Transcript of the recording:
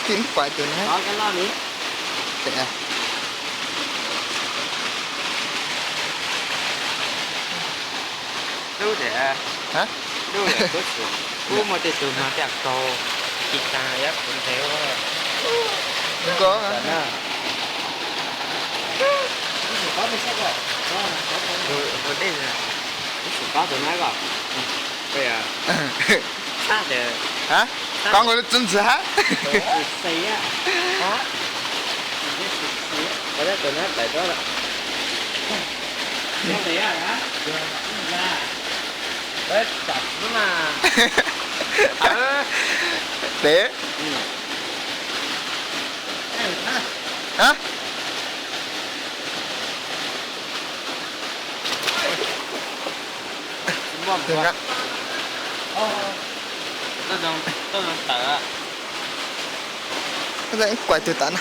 Tib kuav tus na. Lub tias, lub tias kuv muaj tej tug hmab tiaj kaug, ci tag yab kuv nthe ua. Ko na. Tus dej, tus dej na ko. Hab, koj nkaus lub txwv ntxwv hab. Peb. Hab. Tawm, kuav tus tav na.